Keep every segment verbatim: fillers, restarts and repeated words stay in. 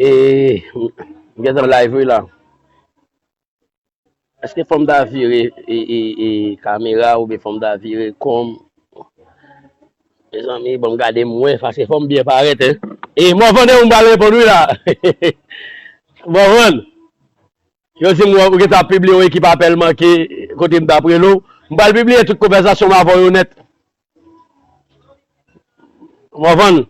E, m gentan live wi la. Èske fò m ta vire e, e, e, kamera oubyen fò m ta vire kò m? Mezanmi, bon, gade m wè, paske fò m byen parèt, en. E Morvan, e ou m pral reponn wi la. Morvan, yo di m ou gentan ap pibliye yon ekip apèl manke kote m t ap rele w. M pral pibliye tout konvèsasyon m avè w yo nèt. Morvan.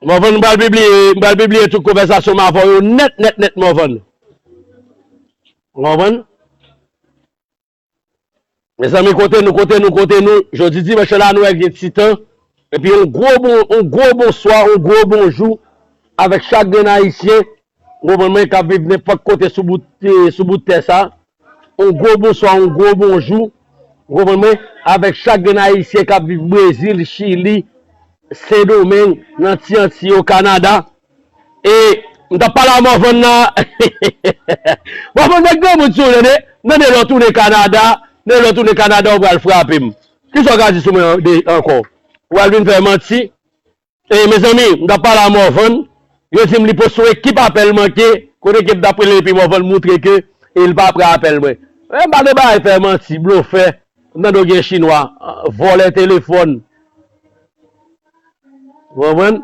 Morvan, m pral pibliye, m pral pibliye tout konvèsasyon m avè w yo nèt, nèt, nèt, Morvan. Morvan. Mezanmi, kote nou, kote nou, kote nou? Jodi dimanch la, nou wè gen ti tan. Epi yon gwo bon, yon gwo bonswa, yon gwo bonjou avèk chak grenn Ayisyen, ou konprann mwen, k ap viv nenpòt kote sou bout, eh, sou bout tè sa. Yon gwo bonswa, yon gwo bonjou, ou konprann mwen, avèk chak grenn Ayisyen k ap viv Brezil, Chili, Sendomeng, nan ti Antiy yo, Kanada. E m t ap pale a Morvan nan. Morvan, nèg granmoun sou ou, tande. Tande, lè w tounen Kanada, tande, lè w tounen Kanada, ou pral frape m. Kisa w ka di sou mwen an-, de, ankò? Ou pral vin fè manti? E, mezanmi, m t ap pale a Morvan, yo di m li poste yon ekip apèl manke, kote ke m t ap rele epi Morvan moutre ke e l pa pran apèl mwen. E, m pa nan bagay fè manti, blofè, m tande w gen chinwa, vòlè telefòn. Ou konprann?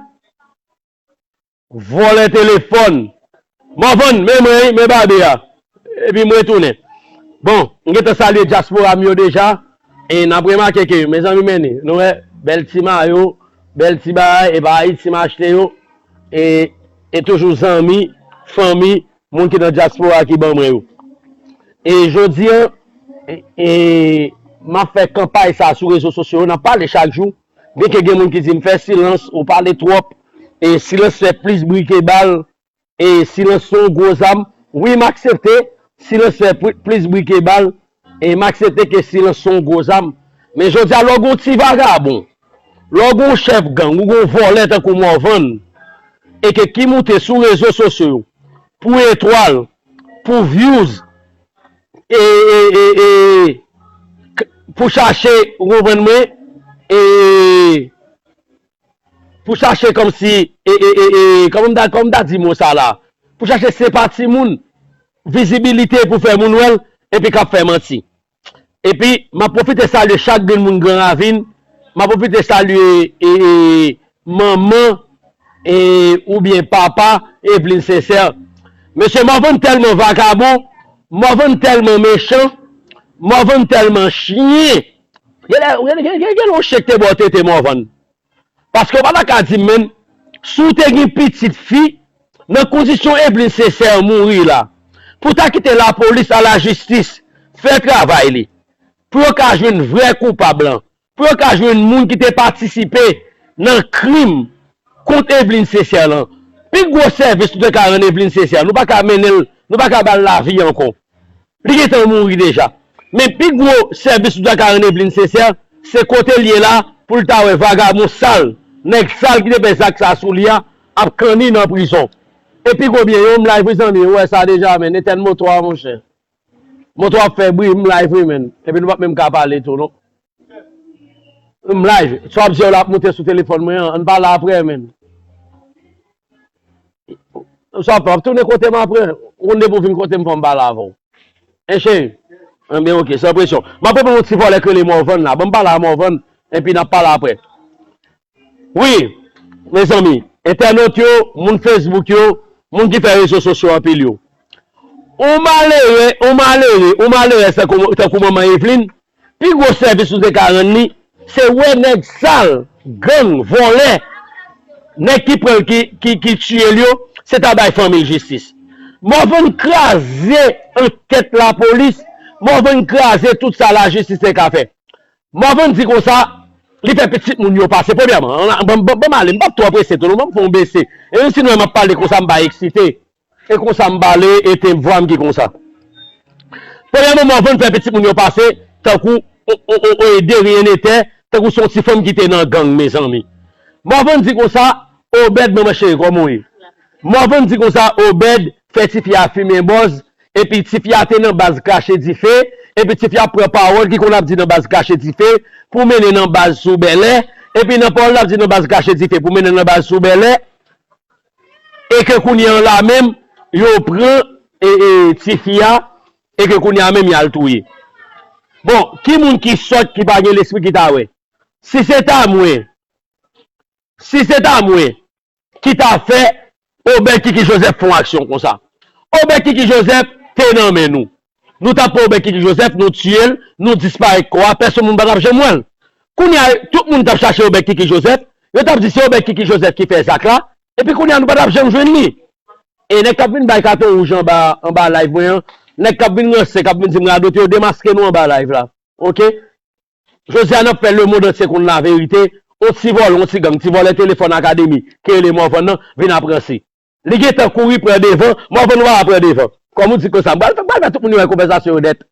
Vòlè telefòn. Morvan, men mwen, men babe a. Epi m retounen. Bon, m gentan salye dyaspora m yo deja. E n ap remake ke, mezanmi, men nou wè, bèl ti mayo, bèl ti bagay, e pa Ayiti m achte yo. E, e toujou zanmi, fanmi, moun ki nan dyaspora ki ban mwen yo. E jodi an, e, e, m ap fè kanpay sa sou rezo sosyo yo, n ap pale chak jou. Byenke gen moun ki di m fè silans, ou pale twòp, e silans fè plis bri ke bal, e silans se yon gwo zam. Wi, m aksepte, silans fè pli-, plis bri ke bal, e m aksepte ke silans se yon gwo zam. Men jodi a, lè w gen yon ti vagabon, lè w gen yon chèf gang, ou gen yon vòlè tankou Morvan, e ke ki moute sou rezo sosyo yo, pou etwal, pou views, e, e, e, e, k-, pou chache, ou konprann mwen, e, pou chache kòmsi, e, e, e, e, kòman m ta, kòman m ta di mo sa la? Pou chache senpati moun, vizibilite pou fè moun wè l, epi k ap fè manti. Epi, m ap pwofite salye chak grenn moun Gran Ravin, m ap pwofite salye, e, e, manman, e, oubyen papa Evelyne Sincère. Mesye, Morvan tèlman vakabon, Morvan tèlman mechan, Morvan tèlman chen. Gen lè, gen, gen, gen, gen lè yon chen k te ba w tete Morvan. Paske w pa ta ka di m, menm, si w te gen pitit fi, nan kondisyon Evelyne Sincère mouri la, pou w ta kite lapolis a lajistis fè travay li, pou yo ka jwenn vrè koupab lan, pou yo ka jwenn moun ki te patisipe nan krim kont Evelyne Sincère lan. Pi gwo sèvis nou te ka rann Evelyne Sincère, nou pa ka mennen l, nou pa ka ba l lavi ankò. Li gentan mouri deja. Men pi gwo sèvis nou ta ka rann Evelyne Sincère, se kote l ye la, pou l ta wè vagabon sal, nèg sal ki te fè zak sa sou li a, ap kanni nan prizon. E pi gwo byen yo, m live wi zanmi, ou wè sa deja, men etèn moto a, monchè. Moto ap fè bri, m live wi, men. Epi nou p ap menm ka pale tou, non. M live. Sa w ap di yo la ap moute sou telefòn mwen an, ann pale aprè, men. Sa w ap fè, w ap tounen kote m aprè. Ou konn depi w vin kote m fò m pale avè w. Encheri. Enben, oke, san presyon. M ap reponn yon ti vòlè k rele Morvan la. Ban m pale a Morvan, epi n ap pale aprè. Wi, mezanmi, entènot yo, moun Facebook yo, moun ki fè rezo sosyo anpil yo. Yon malere, yon malere, yon malere tankou, tankou manman Evelyne, pi gwo sèvis nou te ka rann li, se wè nèg sal, gang, vòlè, nèg ki pran l, ki, ki, ki tiye l yo, se ta bay fanmi l jistis. Morvan kraze ankèt lapolis, Morvan kraze tout sa lajistis te ka fè. Morvan di konsa, li fè pitit moun yo pase. Premyèman, ban, ban, ban m ale, m p ap twò prese tou, non, ban m fè yon bese. E menm si nou wè m ap pale konsa, m pa eksite. E konsa m pale, e te vwa m ki konsa. Premyèman, Morvan fè pitit moun yo pase, tankou, o, o, o, o, de rien n'était, tankou se yon ti fanm ki te nan gang, mezanmi. Morvan di konsa, Obed, manman cheri, kòman w ye? Morvan di konsa, Obed fè tifi a fimen bòz, epi tifi a te nan baz Krache Dife, epi tifi a pran pawòl ki konn ap di nan baz Krache Dife, pou mennen nan baz sou Bèlè, Epi nan pawòl la ap di nan baz kache dife pou mennen nan baz sou bèlè. E ke kounye an la menm, yo pran e, e, tifi a, e ke kounye a menm y al touye. Bon, ki moun ki sòt ki pa gen lespri ki ta wè? Si se ta mwen, si se ta mwen, ki ta fè Obed Kiki Joseph fè yon aksyon konsa? Obed Kiki Joseph te nan men nou. Nou t ap pran Obed Kiki Joseph, nou tiye l, nou disparèt kò a, pèsonn moun pa t ap janm wè l. Kounye a, tout moun t ap chache Obed Kiki Joseph, yo t ap di se Obed Kiki Joseph ki fè zak la, epi kounye a nou pa t ap janm jwenn li. E nèg k ap vin bay katon wouj anba, anba live mwen an, nèg k ap vin ranse, k ap vin di m radote, yo demaske nou anba live la. Oke? Jodi a n ap fè lemonn antye konn laverite, on ti vòlè, on ti gang, ti vòlè telefòn akademi, ki rele Morvan nan, vin ap ranse. Li gentan kouri pran devan, Morvan ou pa pran devan. Kòm ou di konsa, m pral fè, m pral fè tout moun yo wè konvèsasyon yo nèt.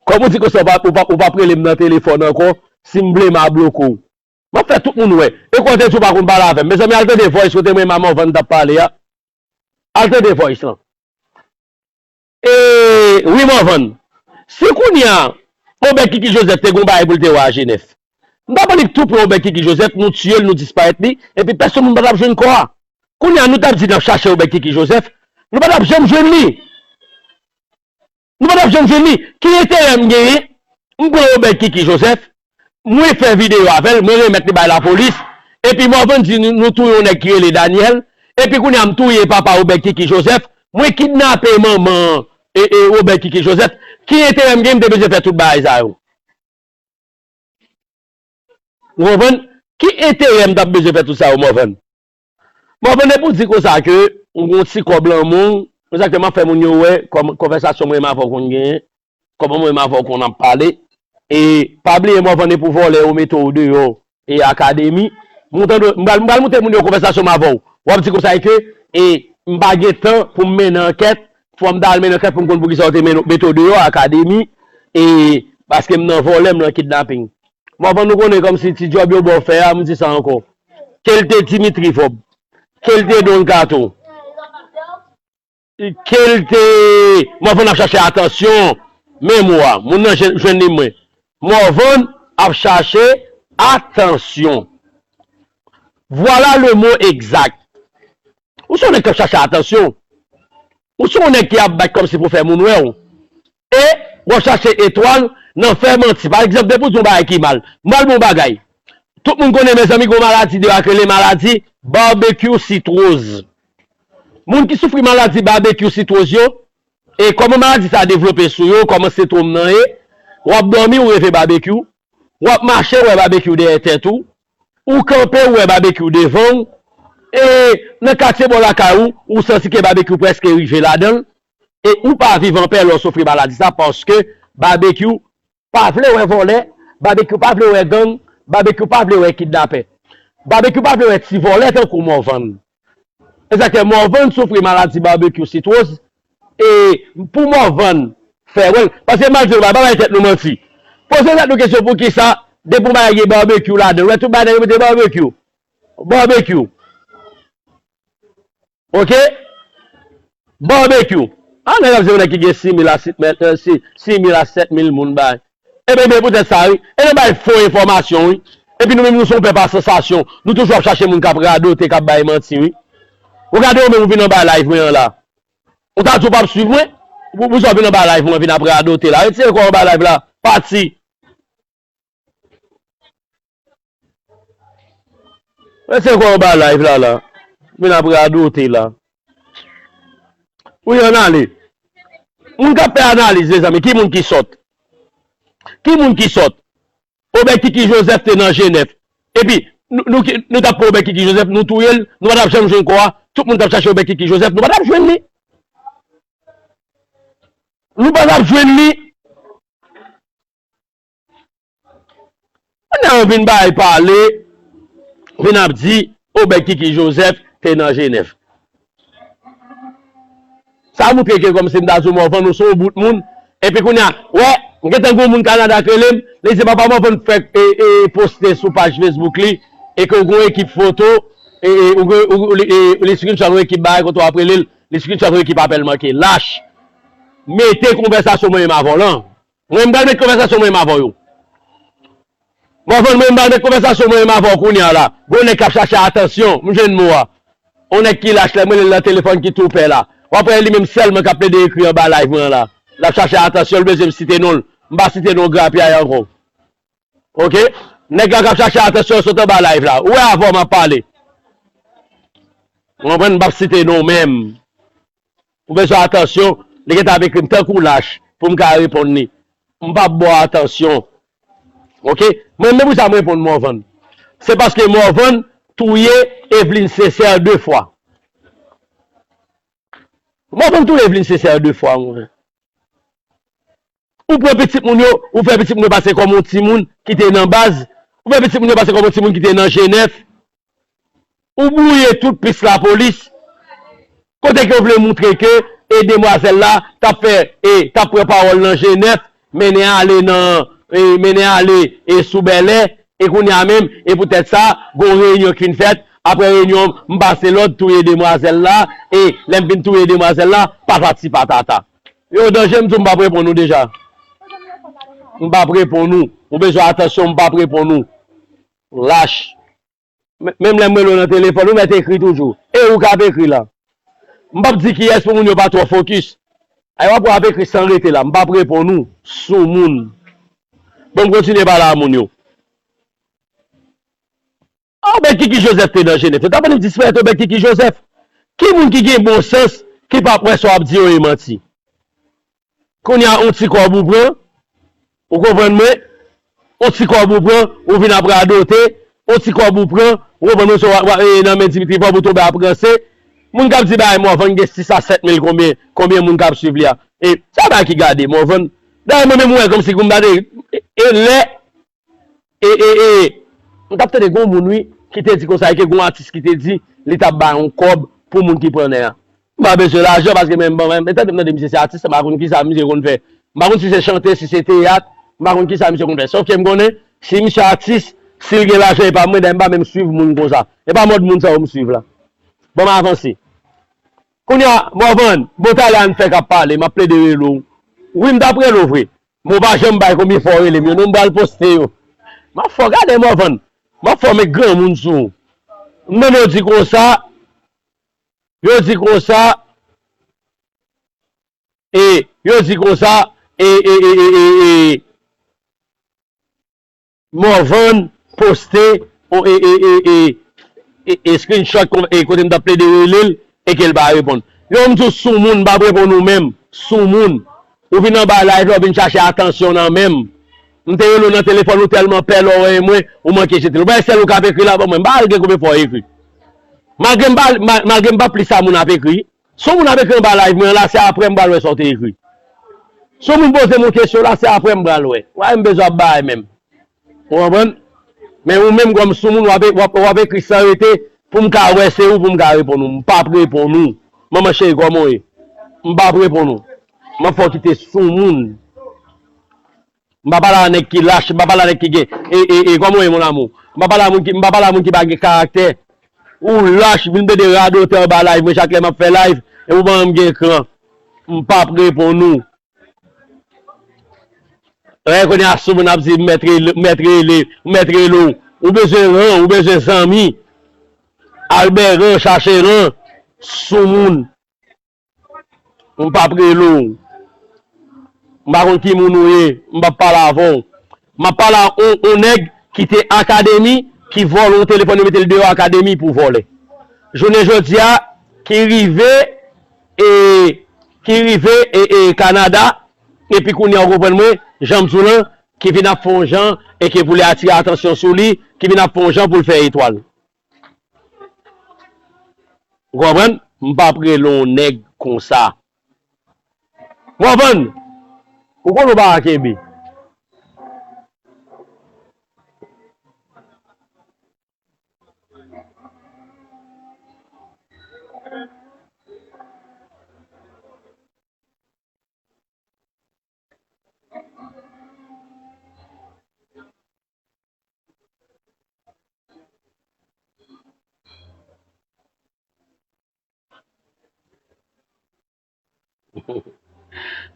Kòm ou di konsa, ou pa, ou pa, ou pa p rele m nan telefòn ankò, si m vle m a bloke w. M ap fè tout moun wè. E kote di w pa konn pale avè m. Mezanmi, al tande voice kote mwen e Morvan t ap pale a. Al tande voice lan. E, wi, Morvan. Si kounye a, Obed Kiki Joseph te gon bagay pou l te wè a Jenèf, m t ap annik tou pran Obed Kiki Joseph, nou tiye l, nou disparèt li, epi pèsonn moun pa t ap jwenn kò a. Kounye a, nou t ap di n ap chache Obed Kiki Joseph, nou pa t ap janm jwenn li. Nou pa t ap janm jwenn li. Ki enterè m genyen? M pran Obed Kiki Joseph, mwen fè videyo avè l, mwen remèt li bay lapolis, epi Morvan di nou, nou touye yon nèg ki rele Daniel, epi kounye a m touye papa Obed Kiki Joseph, mwen kidnape manman e, e Obed Kiki Joseph. Ki enterè m genyen m te bezwen fè tout bagay sa yo? Ou konprann? Ki enterè m t ap bezwen fè tout sa yo, Morvan? Morvan, depi w di konsa ke ou gon ti kòb lan men w, egzakteman fè moun yo wè kòm konvèsasyon mwen menm avè w konn genyen, kòman mwen menm avè w konn ap pale. E pa bliye, Morvan, depi w vòlè, yo mete w deyò e akademi. M pral, m pral montre moun yo konvèsasyon m avè w. W ap di konsa ke e m pa gen tan pou m mennen ankèt, fò m ta al mennen ankèt pou m konn poukisa yo te mennen, mete w deyò akademi, e paske m nan vòlè, m nan kidnaping. Morvan, nou konnen kòmsi ti djòb yo ba w fè a, m di sa ankò. Ke l te Dimitri Vorbe, ke l te Don Kato, ke l te Morvan ap chache atansyon, men mo a, moun nan jwenn, jwenn li mwen. Morvan ap chache atansyon. Vwala le mo egzak. Ou se yon nèg k ap chache atansyon. Ou se yon nèg ki ap bat kòmsi pou fè moun wè w. E w ap chache etwal nan fè manti. Pa egzanp, depi w di yon bagay ki mal, m pral ba w yon bagay. Tout moun konnen, mezanmi, gen yon maladi deyò a k rele maladi barbecue sitwoz. Moun ki soufri maladi barbecue sitwoz yo, e kòman maladi sa a devlope sou yo, kòman sentwòm nan ye, w ap dòmi, ou reve barbecue, w ap mache, w wè barbecue dèyè tèt ou, ou kanpe, ou wè barbecue devan w, e nan katye bò lakay ou, ou santi ke barbecue prèske rive ladan l, e ou pa viv anpè lè w soufri maladi sa, paske barbecue pa vle wè vòlè, Babekyou pa vle wè gang, Babekyou pa vle wè kidnapè. Babekyou pa vle wè ti vòlè tankou Morvan. Egzakteman, Morvan soufri maladi Babekyou sitwoz, e pou Morvan fè wè l, paske m ap di nou, pa bay tèt nou manti. Poze tèt nou kesyon poukisa, depi yon bagay gen Babekyou ladan l, wè tout bagay nan yo mete Babekyou. Babekyou. Oke? Babekyou. A, nèg ap di yon nèg ki gen sis mil a sèt mil, eh, si, sis mil a sèt mil moun bay. Ebyen, ebyen, poutèt sa, wi. E nan bay fo enfòmasyon, wi. Epi nou menm, nou se yon pèp a sansasyon. Nou toujou ap chache moun k ap radote, k ap bay manti, wi. Ou gade ou menm, ou vin anba live mwen an la. Ou ta di ou p ap swiv mwen? Pou, pou sa w vin anba live mwen, vin ap radote la. Retire kò w anba live la. Pati. Mwen se kwa w ba live la la. Vin ap radote la. Wi, ann ale. Moun k ap fè analiz, mezanmi, ki moun ki sòt? Ki moun ki sòt? Obed Kiki Joseph te nan Jenèf. Epi, nou, nou, nou t ap pran Obed Kiki Joseph, nou touye l, nou pa t ap janm jwenn kò a. Tout moun t ap chache Obed Kiki Joseph, nou pa t ap jwenn li. Nou pa t ap jwenn li. Kounye a yo vin bay pale, vin ap di Obed Kiki Joseph te nan Jenèf. Sa montre ke kòmsi m ta di w Morvan, ou se yon bout moun. Epi kounye a, wè, m gentan gen yon moun Kanada k rele m, li di papa Morvan fèk e, e, poste sou paj Facebook li, e ke w gen yon ekip foto, e, e, ou gen, ou, ou, e, li screenshot yon ekip bagay kote w ap rele l, li screenshot yon ekip apèl manke. Lach! Mete konvèsasyon mwen menm avè w lan. Mwen, m pral met konvèsasyon mwen menm avè w yo. Mòvann, mwen, m ba nèg konvèsasyon mwen menm avè w kounye a la. Gon nèg k ap chache atansyon, m jwenn mo a. On nèg ki lach la, m rele l nan telefòn ki tou pè la. W ap wè li menm sèlman k ap plede ekri anba live mwen an la. L ap chache atansyon, l bezwen m site non l. M pa site non grapyay ankò. Oke? Nèg la k ap chache atansyon sot anba live la. Ou wè avè w m ap pale. Ou konprann? M p ap site non w menm. Ou bezwen atansyon, li gentan ap ekri m tankou lach pou m ka reponn li. M p ap ba w atansyon. Oke? Mwen menm pou sa m reponn Mòvann. Se paske Mòvann touye Eveline Sincère de fwa. Mòvann touye Eveline Sincère de fwa, mwen. Ou pran pitit moun yo, ou fè pitit moun yo pase kòm yon timoun ki te nan baz. Ou fè pitit moun yo pase kòm yon timoun ki te nan G nèf. Ou bwouye tout pis lapolis. Kote ke w vle moutre ke, e, demwazèl la t ap fè, e, t ap pran pawòl nan G nèf, mennen ale nan, e, mennen ale, e, sou Bèlè, e kounye a menm, e poutèt sa, gon reyinyon k fin fèt, apre reyinyon, m pase lòd touye demwazèl la, e lè m fin touye demwazèl la, patati patata. Yo, danje, m di w m p ap reponn ou deja. M p ap reponn ou. Ou bezwen atansyon, m p ap reponn ou. Lach. Men-, menm lè m rele w nan telefòn, ou mèt ekri toujou. E ou k ap ekri la. M p ap di kiyès pou moun yo pa twò fokis. Ay, w ap wè w ap ekri san rete la. M p ap reponn ou. Soumoun. Bon, m kontinye pale a moun yo. Obed Kiki Joseph te nan Jenèf. Yo t ap annik disparèt Obed Kiki Joseph. Ki moun ki gen bon sans, ki p ap wè sa w ap di yo e manti? Kounye a, on ti kòb ou pran, ou konprann mwen? On ti kòb ou pran, ou vin ap radote, on ti kòb ou pran, ou konprann mwen, se w ap, w ap, e, nan men Dimitri, fò w tonbe ap ranse. Moun k ap di bagay Mòvann gen sis a sèt mil konbyen, konbyen moun k ap swiv li a. E, sa bagay ki gade Mòvann. Dayè, mwen menm, mwen wè kòmsi kou m gade, e, e lè E, e, e, m t ap tande gon moun, wi, ki te di konsa, e ke gon atis ki te di li t ap bay yon kòb pou moun ki pran nè a. M pa bezwen lajan paske men, bon, men, men tande m tande misye se atis, m pa konn kisa misye konn fè. M pa konn si se chante, si se teyat, m pa konn kisa misye konn fè. Sòf ke m konnen, si misye atis, si l gen lajan, e pa mwen, dayè m pa menm swiv moun konsa. E pa mòd moun sa yo m swiv la. Ban m avanse. Kounye a, Mòvann, bon talè a n fè k ap pale, m ap plede rele w. Wi, m t ap rele w vre. Men w pa janm bay konbyen fwa w rele m yo, non, m pral poste yo. M ap fè w gade Mòvann. M ap fè w met granmoun sou ou. M tande yo di konsa, yo di konsa, e, yo di konsa, e, e, e, e, e, e, Mòvann poste on, e, e, e, e, e, e screenshot kon, e kote m t ap plede rele l e ke l pa reponn. Yo, m di w soumoun, m p ap reponn ou menm. Soumoun. Ou vin anba live la, ou vin chache atansyon nan men m. M te rele w nan telefòn, ou tèlman pè lè w wè mwen, ou manke jete l. Ou pa wè sèl ou k ap ekri la, ban mwen. M pa al gen konbyen fwa w ekri. Malgre m pa, ma-, malgre m pa plis sa moun ap ekri. Si yon moun ap ekri anba live mwen an la, se apre m pral wè sa w te ekri. Si yon moun poze m yon kesyon la, se apre m pral wè. Wè, m bezwen ap bay menm. Ou konprann? Men ou menm kòm soumoun, w ap, w ap, w ap ekri san rete pou m ka wè se ou, pou m ka reponn ou. M p ap reponn ou. Manman cheri, kòman w ye? M p ap reponn ou. M ap fè w kite soumoun. M pa pale a nèg ki lach, m pa pale a nèg ki gen, e, e, e, kòman w ye, mon amour? M pa pale a moun ki, m pa pale a moun ki pa gen karaktè. Ou lach, vin plede radote anba live mwen chak lè m ap fè live, e ou pa janm gen kran. M p ap reponn ou. Wè, kounye a, soumoun ap di, m mèt rele, m mèt rele, m mèt rele w. Ou bezwen ran, ou bezwen zanmi. Al bè ran, chache ran. Soumoun. M p ap rele w. M pa konn ki moun ou ye, m p ap pale avè w. M ap pale a on, on nèg ki te akademi, ki vòlè yon telefòn, yo mete l deyò akademi pou vòlè. Jounen jodi a, ki rive, e, ki rive, e, e, Kanada, epi kounye a, ou konprann mwen, jan m di w lan, ki vin ap fè yon jan, e ke pou li atire atansyon sou li, ki vin ap fè yon jan pou l fè etwal. Ou konprann? M p ap rele yon nèg konsa. Ou konprann? Ou konn ou pa kenbe.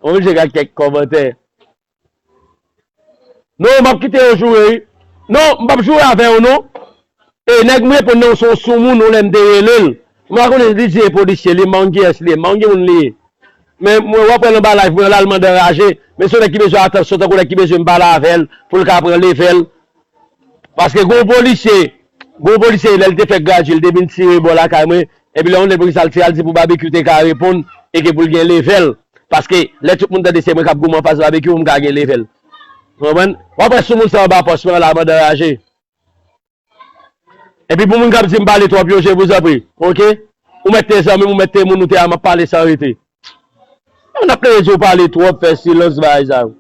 Oblije gad kèk kòmantè. Non, m ap kite yo joure, wi. Non, m p ap joure avè w non. E nèg m reponn nan, se yon soumoun, yon lè m te rele l. M pa konnen li di e polisye li, m pa konn kiyès li ye, m pa konn ki moun li ye. Men mwen, w ap wè l anba live mwen, la l mande anraje. Men se yon nèg ki bezwen atansyon, tankou nèg ki bezwen m pale avè l, pou l ka pran leve l. Paske gon polisye, gon polisye, lè l te fè gradye, l te vin tire bò lakay mwen. Epi lè yon lè polis al tire, al di pou Babekyou te ka reponn, e ke pou l gen leve l. Paske lè tout moun tande se mwen k ap goumen anfas Babekyou, m ka gen leve l. Ou konprann? W ap wè soumoun sa anba pòs mwen la, mande anraje. Epi pou moun k ap di m pale twòp yo, je vous en prie, oke? Ou mèt te zanmi m, ou mèt te moun, ou te a m ap pale san rete. Moun ap plede di w pale twòp, fè silans, bagay sa yo.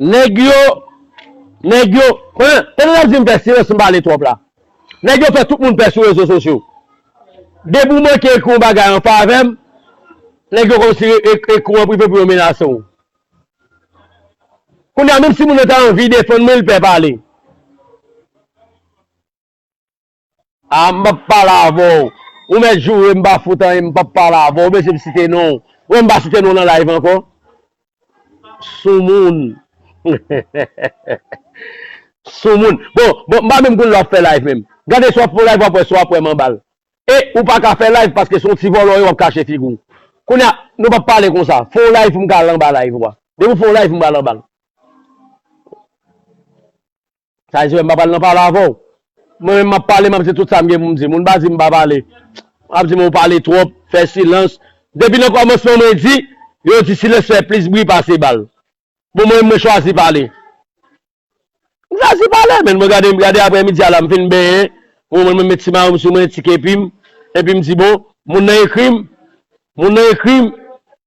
Nèg yo, nèg yo, pandan, pandan n ap di m fè silans, m pale twòp la. Nèg yo fè tout moun pè sou rezo sosyo. Depi w manke ekri yon bagay an favè m, nèg yo kòmsi e-, e-, ekri w an prive pou yo menase w. Kounye a, menm si moun nan ta anvi defann mwen, li pè pale. A, m p ap pale avè w. Ou mèt joure m pa fout anyen, m p ap pale avè w. Ou bezwen m site non w. Ou wè m pa site non w nan live ankò? Soumoun. Soumoun. Bon, bon, m pa menm konn lè w ap fè live menm. Gade si w ap fè live, w ap wè, si w ap wè m anba l. E ou pa ka fè live paske se yon ti vòlò w ye, w ap kache figi w. Kounye a, nou p ap pale konsa. Fè yon live pou m ka al anba live ou a. Depi w fè yon live, m pral anba l. Sa vle di m pa pral nan pale avè w. Mwen menm m ap pale, m ap di tout sa m gen pou m di. Moun pa di m pa pale. M ap di m ou pale twòp, fè silans. Depi nan kòmansman mwen di, yo di silans fè plis bri pase bal. Bon, mwen menm mwen chwazi pale. M chwazi pale, men mwen gade, gade aprè midi a la, m fin benyen. Bon, mwen menm met ti mayo m sou mwen, ti kepi m. Epi m di, bon, moun nan ekri m, Moun nan ekri m,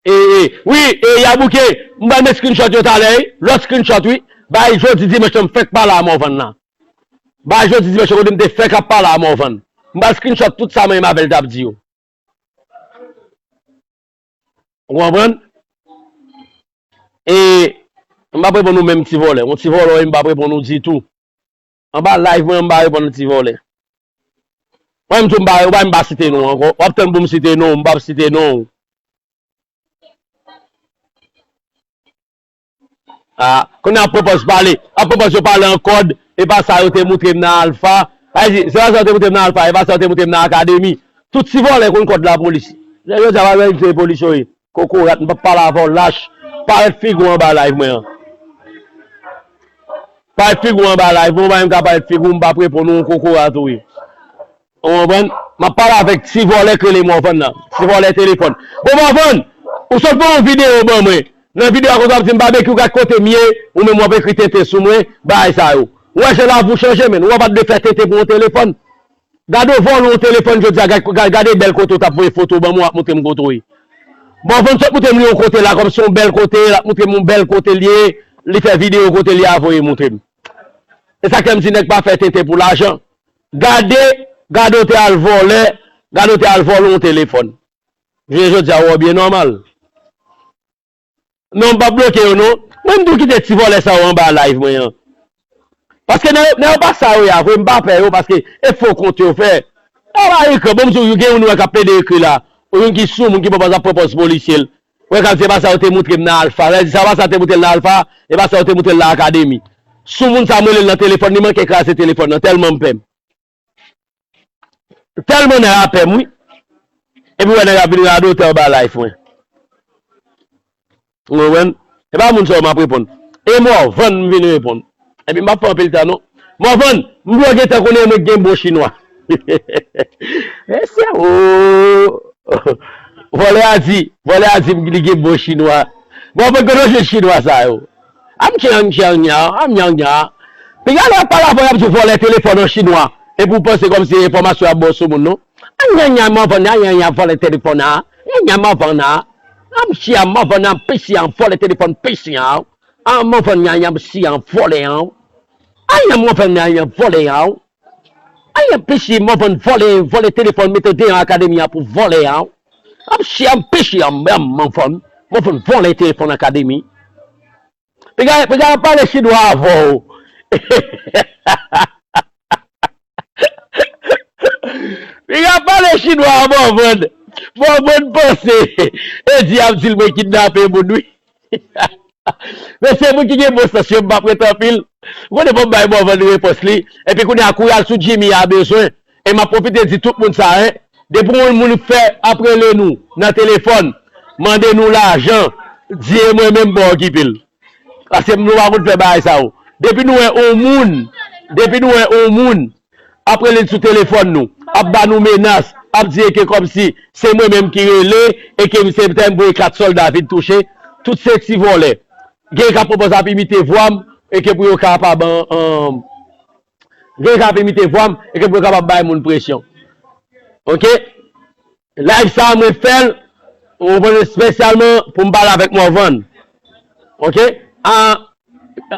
e, e, wi, e, Yabouke, m ba met screenshot yo talè, wi, lòt screenshot, wi, bay jodi dimanch lan m fèk pale a Morvan nan. Bay jodi dimanch lan kote m te fèk ap pale a Morvan. M ba screenshot tout sa mwen menm avè l t ap di yo. Ou konprann? E, m p ap reponn ou menm ti vòlè. Yon ti vòlò, e m p ap reponn ou ditou. Anba live mwen, m pa reponn ti vòlè. Mwen menm tou m pa, ou pa, m pa site non w ankò. W ap tann pou m site non w, m p ap site non w. A, kounye a ap pran pòz pale. Ap pran pòz yo pale an kòd. E pa sa yo te moutre m nan Alpha. Sa vle di, se pa sa yo te moutre m nan Alpha, e pa sa yo te moutre m nan Akademi. Tout ti vòlè konn kòd lapolis. Jodi a pa vle di se polis yo ye. Kokorat, m p ap pale avè w lach. Parèt figi w anba live mwen an. Parèt figi w anba live mwen, ou pa menm ka parèt figi w, m p ap reponn ou, kokorat ou ye. Ou konprann? M ap pale avèk ti vòlè k rele Morvan nan. Ti vòlè telefòn. Bon, Morvan, ou sot fè yon videyo ban mwen. Nan videyo a konsa w ap di m Babekyou gad kote m ye, ou menm w ap ekri tenten sou mwen, bagay sa yo. Ou wè jan lavi w chanje, menn. Ou wè w pa t dwe fè tenten pou yon telefòn. Gade w vòlè yon telefòn jodi a, gad, gad, gade bèl kote w t ap voye foto ban mwen, w ap montre m kote w ye. Morvan sot montre m li yon kote la, kòmsi yon bèl kote, l ap montre m yon bèl kote l ye, li fè videyo kote l ye a voye montre m. E sa k fè m di nèg pa fè tenten pou lajan. Gade, gade w te al vòlè, gade w te al vòlè yon telefòn. Jounen jodi a, w wè w byen nòmal. Non, m p ap bloke yo non. Mwen, m tou kite ti vòlè sa yo anba live mwen an. Paske nèg yo, nèg yo pa sa yo ye a vre, m pa pè yo, paske e fo kont yo fè. Yo pa ekri, bon, m di w, gen youn ou wè k ap plede ekri la. Ou youn ki sou moun ki pran pòz ap pran pòz polisye l. Ou wè k ap di, e pa sa yo te moutre m nan Alpha. Sa vle di, sa pa sa yo te moutre l nan Alpha, e pa sa yo te moutre l nan Akademi. Sou moun sa m rele l nan telefòn, li manke kraze telefòn nan, tèlman m pè m. Tèlman nèg la pè m, wi. Epi w wè nèg la vin radotè anba live mwen. Ou konprann? E pa moun sa yo m ap reponn. E Morvan m vin reponn. Epi m p ap fè anpil tan non. Morvan, m dwe gentan konnen mwen gen bon chinwa. Mesye, o. Vòlè a di, vòlè a di m li gen bon chinwa. Morvan, kote w jwenn chinwa sa yo? Amchyangchangya, amnyangya. Piga lè y ap pale avè w, y ap di w vòlè telefòn an chinwa. Epi w panse kòmsi enfòmasyon y ap ba w sou moun, non? Anyanya, Morvan, anyanya, vòlè telefòn an. Anyanya, Morvan an. Amchya, Morvan an, pisi an, vòlè telefòn, pisi an. An, Morvan, anyanya, pisi an, vòlè an. Anya, Morvan, anyanya, vòlè an. Anya, pisi, Morvan, vòlè, vòlè telefòn, mete w deyò akademi an pou vòlè an. Amchya, pisi an, Morvan, Morvan, vòlè telefòn akademi. Piga, piga ap pale chinwa avè w. Piga ap pale chinwa avè w, Morvan. Bon, bon panse. Edi ap di l mwen kidnape moun, wi. Men se moun ki gen bon sans yo, m p ap ret anpil. Ou konnen fò m bay Morvan repons li. Epi kounye a, kou y al sou Jimmy a bezwen. E m ap pwofite di tout moun sa, en. Depi yon moun fè ap rele nou nan telefòn, mande nou lajan, di e mwen menm m pa okipe l. Paske nou pa konn fè bagay sa yo. Depi nou wè yon moun, depi nou wè yon moun, ap rele n sou telefòn nou, ap ba nou menas, ap di ke kòmsi se mwen menm ki rele, e ke se tèm voye kat sòlda vin touche, tout se ti vòlè. Gen k ap pwopòze ap imite vwa m, e ke pou yo kapab, an, an, gen k ap imite vwa m, e ke pou yo kapab bay moun presyon. Oke? Live sa a, mwen fè l, ou konprann, espesyalman pou m pale avèk Morvan. Oke? An,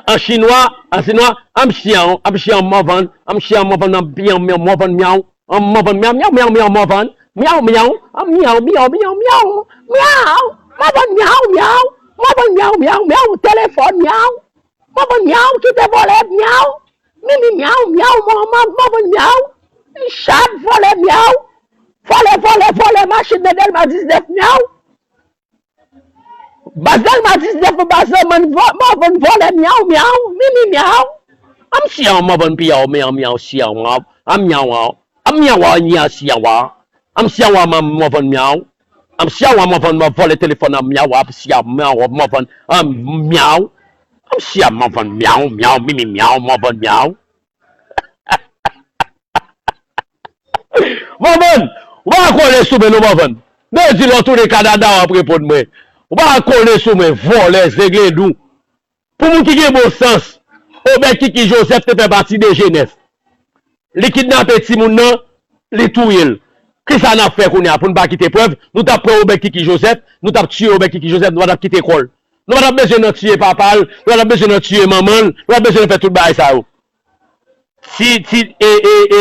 an chinwa, an chinwa, an m chiyan, an m chiyan Morvan, an m chiyan Morvan, an m chiyan Morvan myaw, an Morvan myaw, myaw, myaw, myaw, Morvan, myaw, myaw, an myaw, myaw, myaw, myaw, myaw, Morvan myaw, myaw, Morvan myaw, myaw, myaw, telefòn myaw. Mòvèn myaw, kite vòlè myaw. Mimi myaw, myaw, mò, mò, mòvèn myaw. Chat, vòlè myaw. Vòlè, vòlè, vòlè, machin nan Dèlma diznèf myaw. Baz Dèlma diznèf, baz nan mòn, vò-, mòvèn vòlè myaw, myaw, mimi myaw. An m si an mòvèn pyaw, myaw, myaw, si an myaw, an myaw, an. An m yawa, an nya si yawa. An m si yawa, man, mòvèn myaw. An m si yawa, mòvèn, mò vòlè telefòn an m yawa, an m si yawa, mòvèn, an m myaw. An m si yawa, mòvèn myaw, myaw, mimi myaw, mòvèn myaw. Mòvèn, ou pa kole sou mwen non, mòvèn. Mwen di lè w tounen Kanada w ap reponn mwen. Ou pa kole sou mwen, vòlè, zenglendou. Pou moun ki gen bon sans, Obèd Kiki Joseph te fè pati de G nèf. Li kidnape timoun nan, li touye l. Kisa n ap fè kounye a pou n pa kite prèv? Nou t ap pran Obèd Kiki Joseph, nou t ap tiye Obèd Kiki Joseph, nou pa t ap kite kò l. Nou pa t ap bezwen nan tiye papa l, nou pa t ap bezwen nan tiye manman l, nou pa t ap bezwen nan fè tout bagay sa yo. Ti, ti, e, e, e,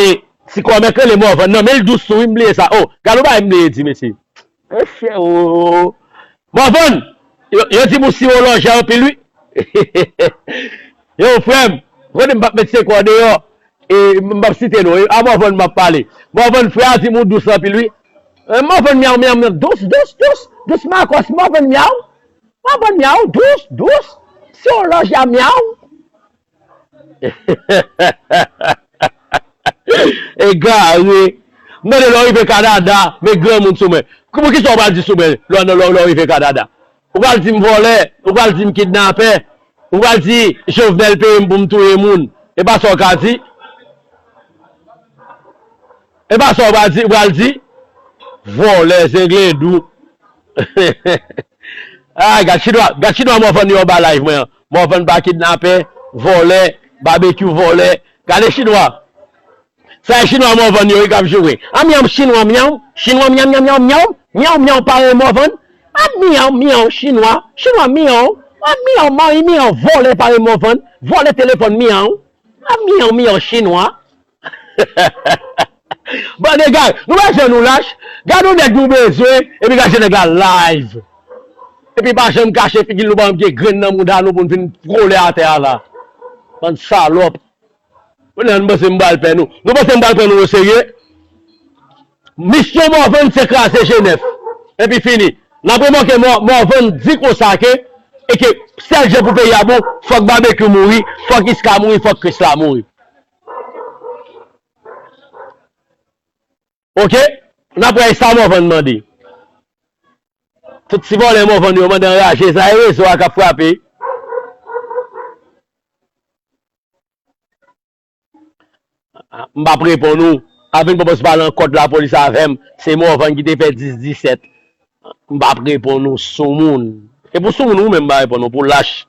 ti kòmè k rele Mòvann nan, men l dous tou wi, m bliye sa. O, gade yon bagay m bliye di, mesye. Mesye, o. Mòvann, yo, yo di m ou siwolòjè anpil wi. Yo, frè m, konnen m p ap met sekrè w deyò. E, m p ap site non, e, a Mòvann m ap pale. Mòvann, frè a di m ou dous anpil wi. E, Mòvann myaw, myaw, myaw, dous, dous, dous, dous makòs, Mòvann myaw. Mòvann myaw, dous, dous, siwolòjè myaw. Egare. M tande lè w rive Kanada, met granmoun sou mwen. Pou kisa w pral di sou mwen lè w, lè w, lè w rive Kanada? Ou pral di m vòlè, ou pral di m kidnapè, ou pral di Jovenel peye m pou m touye moun. E pa sa w ka di? E pa sa w pral di, ou pral di? Vòlè, zenglendou. Ay, gad chinwa, gad chinwa Mòvann yo anba live mwen an. Mòvann pa kidnapè, vòlè, babekyou vòlè. Gade chinwa. Sa e chinwa Mòvann yo wi k ap joure. A myaw chinwa myaw, chinwa myaw myaw myaw myaw, myaw myaw parèy Mòvann. A myaw myaw chinwa, chinwa myaw. A myaw mari myaw vòlè parèy Mòvann, vòlè telefòn myaw. A myaw myaw chinwa. Bann egare, nou pa janm nou lach. Gade yon nèg nou bezwen, epi gade nèg la live. Epi pa janm kache figi l, nou pa janm gen grenn nan mouda nou pou n vin kole atè a la. Bann salòp. Kounye a nou panse m pral pè nou. Nou panse m pral pran nou oserye? Misyon Mòvann se kraze G nèf. Epi fini. N ap remake Mò-, Mòvann di konsa ke, e ke sèl jan pou peyi a bon, fòk Babekyou mouri, fòk Iska mouri, fòk Krisla mouri. Oke? N ap wè sa Mòvann mande. Tout ti vòlè Mòvann yo mande anraje, sa e rezo a k ap frape. M p ap reponn ou. Avin pwopòz pale an kòd lapolis avè m. Se Mòvann ki te fè dis disèt. M p ap reponn ou soumoun. E pou soumoun ou menm m pa reponn ou, pou lach.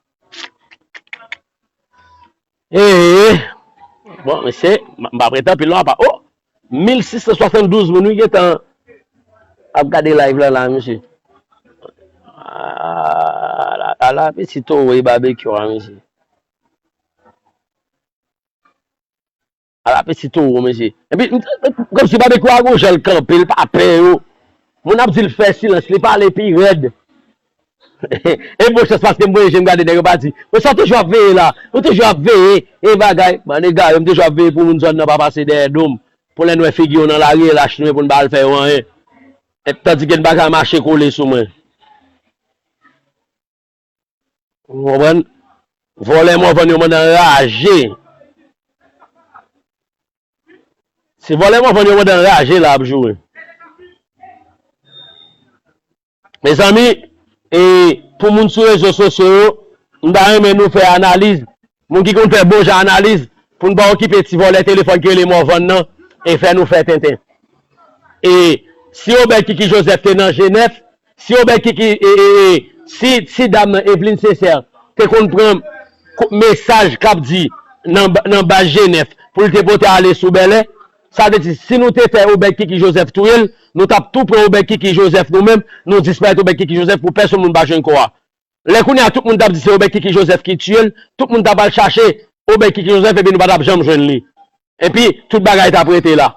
Ee. Bon, mesye, m, m p ap rete anpil non apa. O! Mil sis san swasanndouz moun wi gentan ap gade live la, la, mesye. Ala, ala pitit towo e Babekyou a, mesye. Ala pitit towo, mesye. Epi, m, m, kòmsi Babekyou a gon jan l kanpe, l pa pè yo. Moun ap di l fè silans, li pale pi rèd. E bon chans paske m voye je m gade nèg yo pa di. Mwen sa w toujou ap veye la. Ou toujou ap veye. E bagay. Bann egare, m toujou ap veye pou moun zòn nan pa pase dèyè do m. Pou lè n wè figi yo nan lari, e lach nou ye pou n pa al fè yo anyen. E, tandike n pa ka mache kole sou mwen. Ou konprann? Vòlè Morvan yo mande anraje. Se vòlè Morvan yo mande anraje la ap joure. Mezanmi, e, pou moun sou rezo sosyo yo, m ta renmen nou fè analiz. Moun ki konn fè bon jan analiz, pou n pa okipe ti vòlè telefòn ki rele Morvan nan, e fè nou fè tenten. E si Obed Kiki Joseph te nan G nèf, si Obed Kiki, e, e, e, si, si dam nan, Evelyne Sincère, te konn pran ko- mesaj k ap di nan, nan baz G nèf pou l te pote ale sou Bèlè, sa vle di, si nou te fè Obed Kiki Joseph touye l, nou t ap tou pran Obed Kiki Joseph nou menm, nou disparèt Obed Kiki Joseph pou pèsonn moun pa jwenn kò a. Lè kounye a tout moun t ap di se Obed Kiki Joseph ki tiye l, tout moun t ap al chache Obed Kiki Joseph epi nou pa t ap janm jwenn li. Epi tout bagay t ap rete la.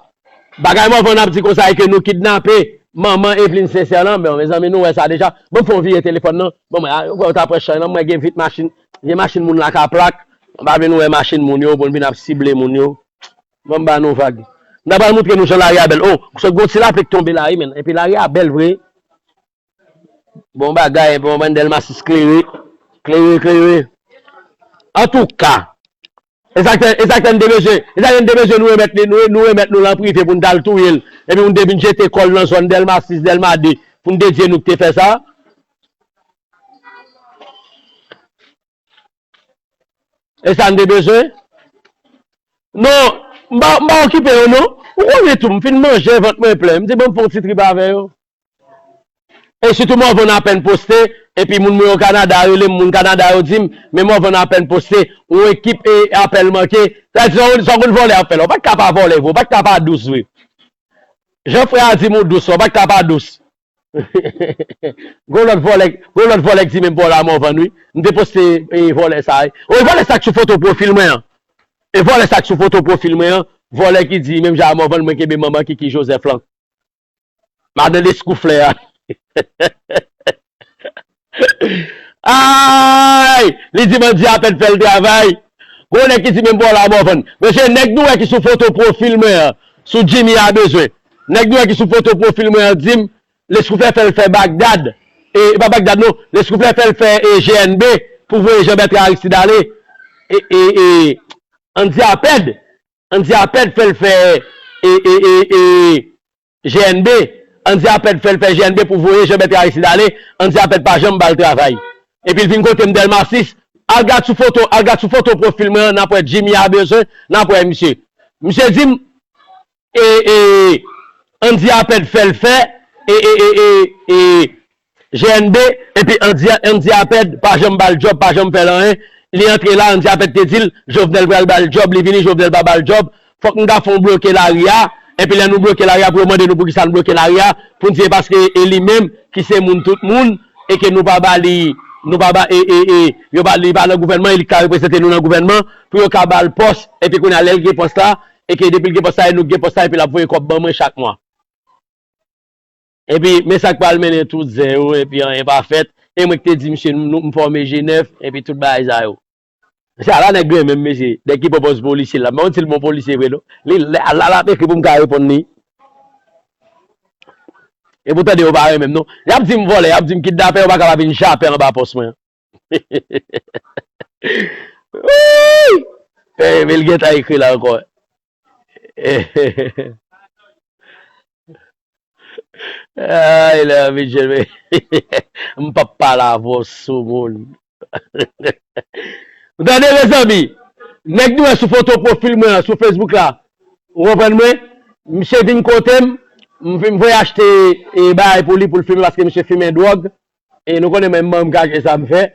Bagay Morvan ap di konsa e ke nou kidnape manman Evelyne Sincère lan, bon, mezanmi, nou wè sa deja. Ban m fè yon vire telefòn nan. Bon, mwen, a, ou wè, ou ta pran chay lan, mwen gen vit machin, gen machin moun la ka plak. M pa vle nou wè machin moun yo, pou n vin ap sible moun yo. Ban m ba nou vag. M ta pral montre nou jan lari a bèl. Oh, se gon ti lapli k tonbe la, wi, men. Epi lari a bèl vre. Bon bagay, bon, bon, Dèlma sis klere. Klere, klere. Antouka, e sa k fè, e sa k fè n te bezwen, e sa k fè n te bezwen nou remèt li, nou, nou remèt nou lan prive pou n t al touye l. Epi pou n te vin jete kò l nan zòn Dèlma sis, Dèlma de, pou n te di e nou ki te fè sa. E sa n te bezwen? Non, m pa, m pa okipe yo, non. Ou konnen tou, m fin manje, vant mwen plen. M di, "Ban m fè yon ti trip avè yo." E sitou Morvan apèn poste, epi moun mwen yo Kanada rele m, moun Kanada yo di m, "Men Morvan apèn poste, yon ekip e apèl manke." Sa di, sa w, sa w konn vòlè ap fè la. Ou pa t ka pa vòlè vre, ou pa t ka pa dous vre. Jan frè a di m ou dous, ou pa t ka pa dous. Gon lòt vòlè, gon lòt vòlè k di menm pa w la Morvan, wi. M te poste, e, vòlè sa, wi. O, e vòlè sa k sou foto pwofil mwen an. E vòlè sa k sou foto pwofil mwen an. Vòlè ki di menm jan a Morvan, mwen kenbe manman Kiki Joseph lan. Madan Leskouflè a. Ay! Li di bandi a pèt fè l travay. Gon nèg ki di menm pa w la Morvan. Mesye, nèg nou wè ki sou foto pwofil mwen an, sou Jimmy a bezwen. Nèg nou wè ki sou foto pwofil mwen an di m, Leskouflè fè l fè Bagdad. E, e pa Bagdad non, Leskouflè fè l fè, e, G N B pou voye Jean Bertrand Aristide ale. E, e, e, Andy Apèd, Andy Apèd fè l fè, e, e, e, e, G N B, Andy Apèd fè l fè G N B pou voye Jean Bertrand Aristide ale, Andy Apèd pa janm ba l travay. Epi l vin kote m Dèlma sis, al gad sou foto, al gad sou foto pwofil mwen an, n ap wè Jimmy a bezwen, n ap wè misye. Misye di m, e, e, Andy Apèd fè l fè, e, e, e, e, e, G N B, epi Andy, Andy Apèd pa janm ba l djòb, pa janm fè l anyen. Li antre la, Andy Apèd te di l, Jovenel pral ba l djòb, li vini, Jovenel pa ba l djòb. Fòk nou ta fè yon bloke lari a, epi lè nou bloke lari a, pou yo mande nou poukisa nou bloke lari a, pou n di e paske e li menm ki se moun tout moun, e ke nou pa ba li, nou pa ba, e, e, e, yo pa, li pa nan gouvènman, e li ka reprezante nou nan gouvènman, pou yo ka ba l pòs, epi kounye a lè l gen pòs la, e ke depi l gen pòs la, e nou gen pòs la, epi l ap voye kòb ban mwen chak mwa. Epi, men sa k pral mennen tout zen yo, epi anyen pa fèt. E mwen ki te di misye, nou, m fòme G nèf, epi tout bagay sa yo. Se ala nèg renmen m, mesye. Nèg ki pran pòz polisye la. M pa konn si l bon polisye vre, non. Li, la, la, l ap ekri pou m ka reponn li. E pou tande yo pa renmen m, non. Y ap di m vòlè, y ap di m kidnapè, yo pa ka pa vin jape anba pòs mwen. Wouy! Ey, men l gentan ekri la ankò. Ay, la, Michel, men, m p ap pale avè w sou moun. Ou tande, mezanmi? Nèg nou wè sou foto pwofil mwen an, sou Facebook la. Ou konprann mwen? Misye vin kote m, m vin voye achte, e, bagay pou li, pou l fimen, paske misye fimen dwòg. E nou konnen mwen, m kache sa m fè.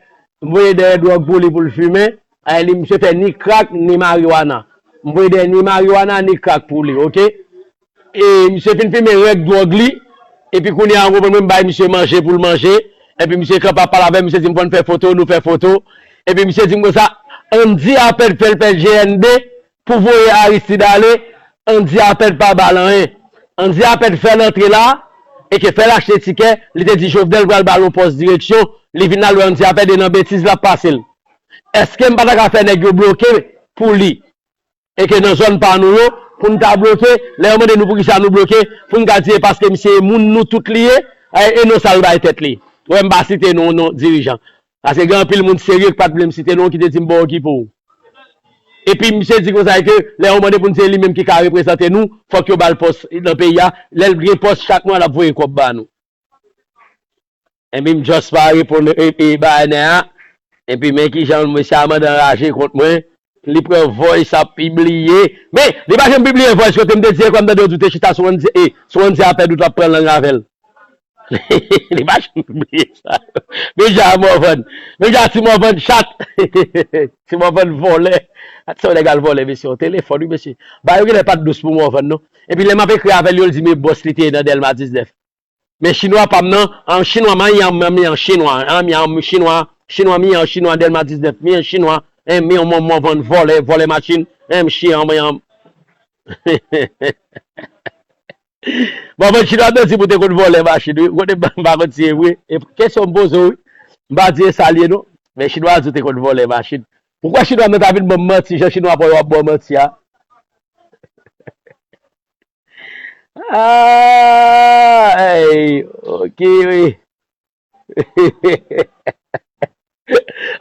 M voye dèyè dwòg pou li pou l fimen. Ay, li, misye fè ni krak, ni mariwana. M voye dèyè ni mariwana, ni krak pou li, oke? E misye fin fimen règ dwòg li. Epi kounye a, ou konprann mwen, m bay misye manje pou l manje. Epi misye kanpe ap pale avè m, misye di m fò n fè foto, nou fè foto. Epi misye di m konsa, Andy Apèd fè l fè G N B pou voye Aristide ale, Andy Apèd pa ba l anyen. Andy Apèd fè l antre la, e ke fè l achte tikè, li te di Jovenel pral ba l yon pòs direksyon, li vin la, l wè Andy Apèd e nan betiz l ap pase l. Èske m pa ta ka fè nèg yo bloke pou li? E ke nan zòn pa nou yo, pou n ta bloke, lè yo mande nou poukisa nou bloke, pou n ka di se paske misye e moun nou tout li ye, e, e non sa l bay tèt li. Ou wè m pa site non, non dirijan. Paske gen anpil moun serye ki pa t vle m site non ki te di m bon okipe w. Epi misye di konsa ke lè yo mande pou n se li menm ki ka reprezante nou, fòk yo ba l pòs nan peyi a. Lè l gen pòs chak mwa l ap voye kòb ba nou. Epi m just pa reponn e, e bagay nèg a. Epi men kijan mesye a mande anraje kont mwen. Li pran voice ap pibliye. Men, li pa janm pibliye voice kote m te di e kwè m tande yo di w te chita sou Andy, e, sou Andy a pèdi w t ap pran lang avè l. Li pa janm pibliye sa. Men jan Morvan. Men jan ti Morvan chat. Ti Morvan vòlè. Sa yon nèg al vòlè, mesye, yon telefòn, wi, mesye. Bagay yo genlè pa t dous pou Morvan, non. Epi lè m ap ekri avè l, yo l di, men bòs li te ye nan Dèlma diznèf. Men chinwa pa m nan, an chinwa, m an, m an, m an chinwa, an, m an chinwa, chinwa, m an chinwa, Dèlma diznèf, m an chinwa, en, m an, m an, m an vann vòlè, vòlè machin, en, m chiyan, m an. Bon, men chinwa te di pou te konn vòlè machin, wi. Kote m pa konn si e vre. E kesyon m poze w, wi. M pa di e sa l ye, non. Men chinwa di w te konn vòlè machin. Ou kwè chinwa nan ta vin ban m manti, jan chinwa pa w yo ap ba w manti a? Ah, hey, ok, wi.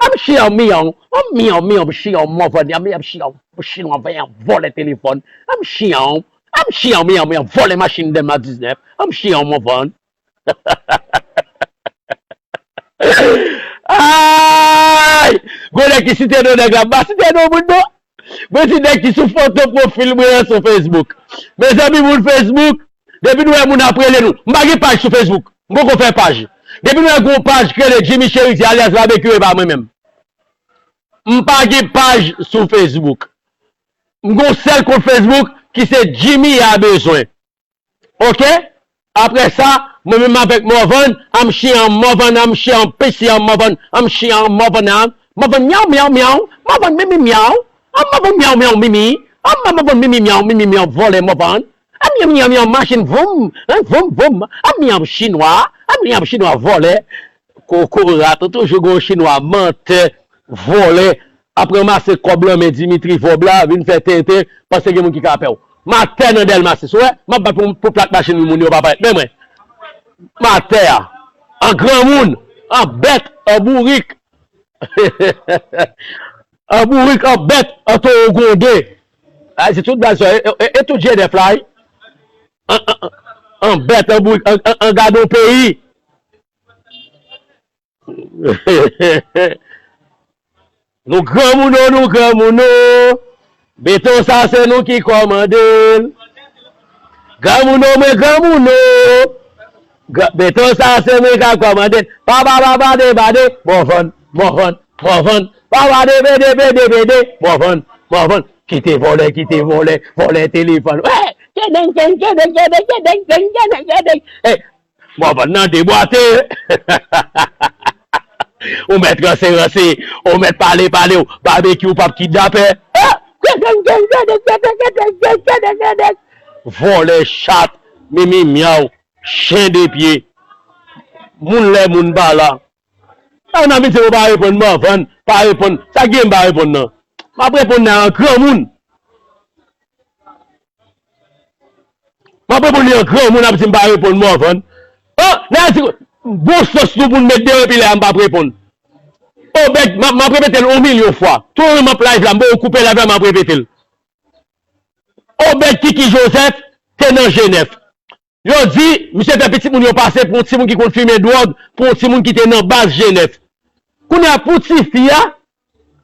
Am chiyan miyan, am miyan miyan, chiyan mòvè, am, am chiyan, chinwa vè, vòlè telefòn. Am chiyan, am chiyan miyan miyan, vòlè machin Dèlma diznèf. Am chiyan mòvè. Ay! Gwo nèg ki site non nèg la, m pa site non moun non. Mwen di nèg ki sou foto pwofil mwen an sou Facebook. Mezanmi, moun Facebook, depi nou wè moun ap rele nou. M pa gen paj sou Facebook. M poko fè paj. Depi nou wè gon paj ki rele Jimmy Cherizier alyas Babekyou, e pa mwen menm. M pa gen paj sou Facebook. M gon sèl kont Facebook ki se Jimmy a bezwen. Ok? Apre sa, mwen menm avèk Morvan, am chiyan Morvan, am chiyan pisiyan Morvan, am chiyan Morvan, am Morvan myaw, myaw, myaw, Morvan mimi myaw, am Morvan myaw, myaw, mimi, am Morvan mimi myaw, mimi myaw, vòlè Morvan, am myaw, myaw, myaw, machin voum, en, voum, voum, am myaw chinwa, am myaw chinwa vòlè, kokorat, ou toujou gon chinwa mantè, vòlè, ap ranmase kòb lan men Dimitri Vòb la, vin fè tenten, panse gen moun ki ka pè w. M atè nan Dèlma sis, ou wè, m ap bat pou, pou plak machin moun yo pa parèt men mwen. M atè a. An granmoun, an bèt, an bourik. An bourik, an bèt, an towo gwonde. Ay, se tout baz sa, e, e, e tout G N F la, wi. An, an, an, an bèt, an bourik, an, an, an gadon peyi. Nou granmoun o, nou granmoun o. Beton sa se nou ki kòmande l. Granmoun o, mwen granmoun o. Gra-, beton sa se mwen k ap kòmande l. Pa, pa, pa, pa, de, pa, de. Mòvann, mòvann, mòvann. Pa, pa, de, be, de, be, de, be, de. Mòvann, mòvann. Kite vòlè, kite vòlè, vòlè telefòn. Wè! Kedeng, kedeng, kedeng, kedeng, kedeng, kedeng, kedeng, kedeng. Ey, Mòvann nan debwate. Ou mèt ranse ranse, ou mèt pale pale, w Babekyou p ap kidnapè. Ah! Vòlè chat, mimi myaw, chen de pye. Moun lè moun pa la. An abitye ou pa reponn Mòvann, pa reponn. Sa gen m pa reponn nan. M ap reponn nan an granmoun. M ap reponn li an granmoun ap di m pa reponn Mòvann. Oh, nèg di, bon sans nou pou n met deyò epi lè a m p ap reponn. Obed, m ap, m ap repete l yon milyon fwa. Tou lè m ap live la, m poko koupe live la, m ap repete l. Obed Kiki Joseph te nan G N F. Yo di, misye fè pitit moun yo pase pou yon timoun ki konn fimen dwòg, pou yon timoun ki te nan baz G N F. Kounye a, pou tifi a,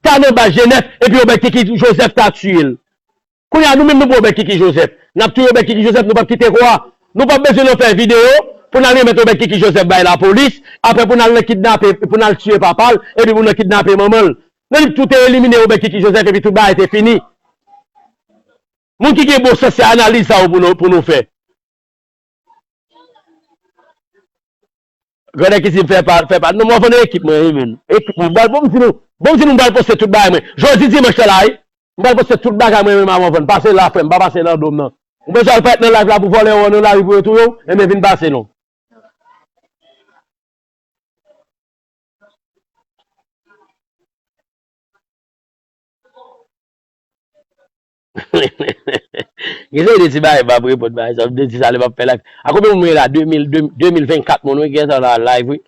ta nan baz G N F, epi Obed Kiki Joseph ta tiye l. Kounye a, nou menm nou pran Obed Kiki Joseph. N ap touye Obed Kiki Joseph, nou p ap kite kò a. Nou p ap bezwen nan fè videyo pou n al remèt Obed Kiki Joseph bay lapolis, apre pou n al nan kidnape, pou n al tiye papa l, epi pou n al kidnape manman l. Nan li tou te elimine Obed Kiki Joseph, epi tout bagay te fini. Moun ki gen bon sans, se analiz sa yo pou nou, pou nou fè. Grandè ki di m fè pa, fè pa. Non, m ap vann ekip mwen, wi, menn. Ekip mwen. Bon, bon, m di nou, bon, m di nou, m pral poste tout bagay mwen. Jodi dimanch la, wi. M pral poste tout bagay mwen, menm avan vann. Pase la, frè m, pa pase nan do m, nan. Ou bezwen al parèt nan live la pou vòlè yo nan lari pou yo touye w? Enben, vin pase non. Gen seri de ti bagay m ap reponn, pa egzanp, de ti sa lè m ap fè live. A konbyen moun mwen ye la? De mil, de, de mil vennkat moun, wi, ki gentan nan live, wi.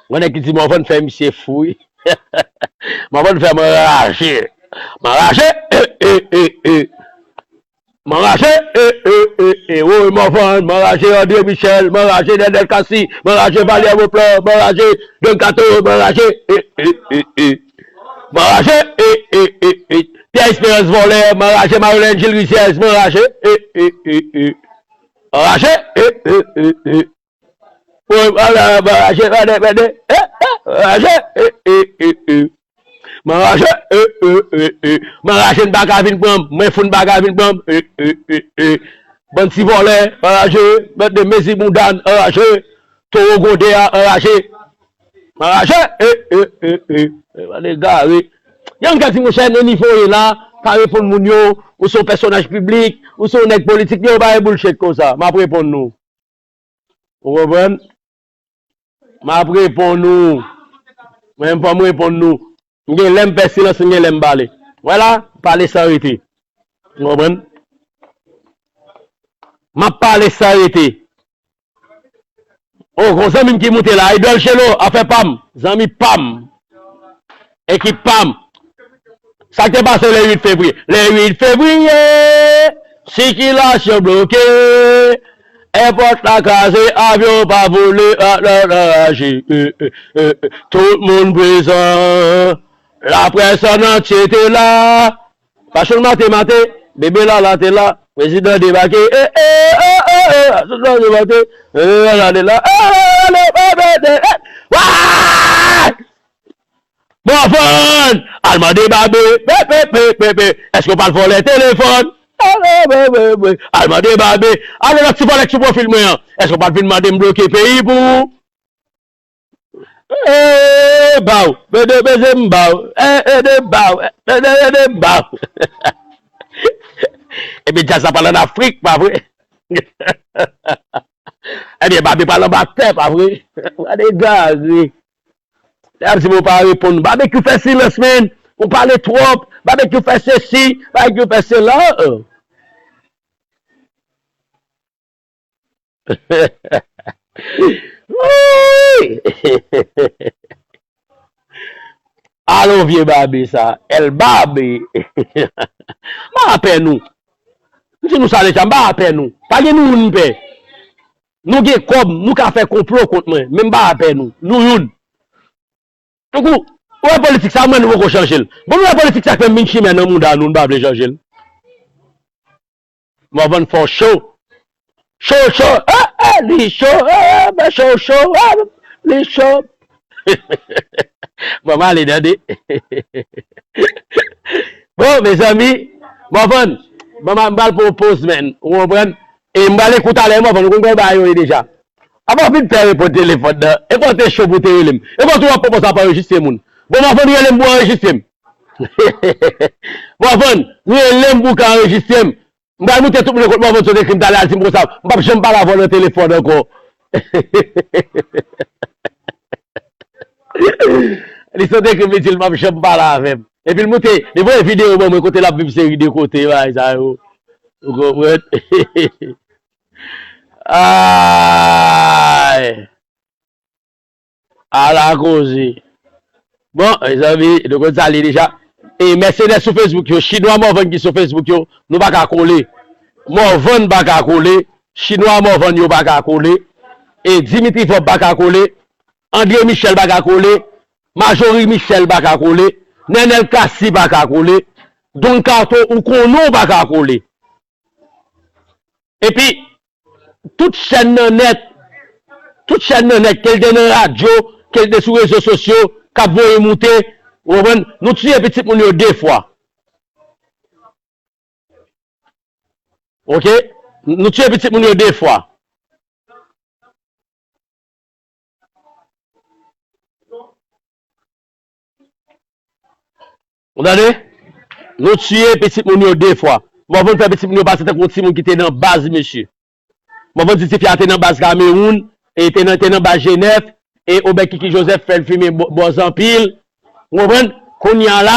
Gon nèg ki di Morvan fè misye fou, wi. Morvan fè m anraje. M anraje, e, e, e, e. M anraje, e, e, e, e, woy, Morvan, m anraje André Michel, m anraje Nènèl Cassy, m anraje Valière Beauplan, m anraje Don Kato, m anraje, e, e, e, e. M anraje, e, e, e, e. Pierre Espérance vòlè, m anraje Marilène Gilles Rizières, m anraje, e, e, e, e. M anraje, e, e, e, e. Woy, m anraje, mèdè, mèdè, e, e, m anraje, e, e, e, e. M anraje, e, e, e, e. M anraje, n pa ka vin pran m. Mwen fou, n pa ka vin pran m. E, e, e, e. Bann ti vòlè, anraje. Mèt de mezi bounda n, anraje. Towo gwonde a, anraje. M anraje, e, e, e, e. E, bann egare. Yon gad di, monchè, nan nivo w ye la, pa reponn moun yo, ou se yon pèsonaj piblik, ou se yon nèg politik, yo pa gen bullshit konsa. M ap reponn nou. Ou konprann? M ap reponn ou. Mwen menm, fò m reponn nou. M gen lè m fè silans, m gen lè m pale. Vwala, pale san rete. Ou konprann? M ap pale san rete. O, gon zanmi m ki moute la, Idol Chelo, afè pa m, zanmi pa m. Ekip pa m. Sa k te pase le uit fevriye? Le uit fevriye, sikilasyon bloke, èpòt la kraze, avyon pa vole, a, la, la, raje, e, e, e, e, tout moun prezan, laprès an antye te la, Pachon Mate Mate, Bebe Lala te la, prezidan debake, e, e, e, e, e, Pachon Mate Mate, Bebe Lala te la, e, e, e, e, e, e, wa! Mòvann! Al mande Babe! Pe, pe, pe, pe, pe. Èske w pral vòlè telefòn? Al mande Babe! Ale lòt ti vòlè k sou pwofil mwen an. Èske w pral vin mande m bloke peyi pou ou? Ee, baw! Mete, mete m baw! Ee, mete m baw! Mete, mete m baw! Epi djaz la pral ann Afrik, pa vre? Ebyen, Babe pral anba tè, pa vre? Gade egare. Lè y ap di m ou pa reponn. Babekyou fè silans, menn. Ou pale twòp. Babekyou fè sesi. Babekyou fè sela. Woy! Alon vye Babe sa. El Babe. M pa pè nou. M di nou sa deja, m pa pè nou. Pa gen nou youn m pè. Nou gen kòb, nou ka fè konplo kont mwen, men m pa pè nou. Nou youn. Tankou, ou wè politik sa, mwen nou poko chanje l. Bon, nou wè politik sa k fè m vin chimè nan mouda nou, n pa vle chanje l. Mòvann fò cho. Cho, cho, eh, eh, li cho, eh, eh, men cho, cho, eh, li cho. Bon, m ale, tande. Bon, mezanmi, Mòvann, bon, m pral pran yon poz, menn. Ou konprann? E m pral ekout talè, Mòvann, ou konn kòman bagay yo ye deja. Apa w fin pè reponn telefòn nan? E pa w te cho pou w te rele m? E pa w tou w ap pran sa ap anrejistre moun? Bon, Mòvann rele m pou w anrejistre m. Mòvann, rele m pou w ka anrejistre m. M pral moute tout moun ekòt Mòvann sot ekri m talè al di m konsa, m p ap janm pale avè w nan telefòn ankò. Li sot ekri m, li di l p ap janm pale avè m. Epi l moute, li voye videyo ban mwen kote l ap viv seri de kote, bagay sa yo. Ou konprann? Ay! Ala koze. Bon, mezanmi, nou konn sa li deja. E mèsenè sou Facebook yo, Chinwa Mòvann ki sou Facebook yo, nou pa ka kole. Mòvann pa ka kole. Chinwa Mòvann yo pa ka kole. E Dimitri Vorbe pa ka kole. André Michel pa ka kole. Majorie Michel pa ka kole. Nènèl Cassy pa ka kole. Don Kato, ou konnen w pa ka kole. Epi, tout chèn nan nèt, tout chèn nan nèt, ke l te nan radyo, ke l te sou rezo sosyo, k ap voye moute, ou konprann? Nou tiye pitit moun yo de fwa. Oke? Nou tiye pitit moun yo de fwa. Ou tande? Nou tiye pitit moun yo de fwa. Mòvann fè pitit moun yo pase tankou yon timoun ki te nan baz, mesye. Mòvann di tifi a te nan baz Kamewoun, e te nan, te nan baz Jenèf, e Obè Kiki Jozèf fè l fimen bò-, bòz anpil. Ou konprann? Kounye a la,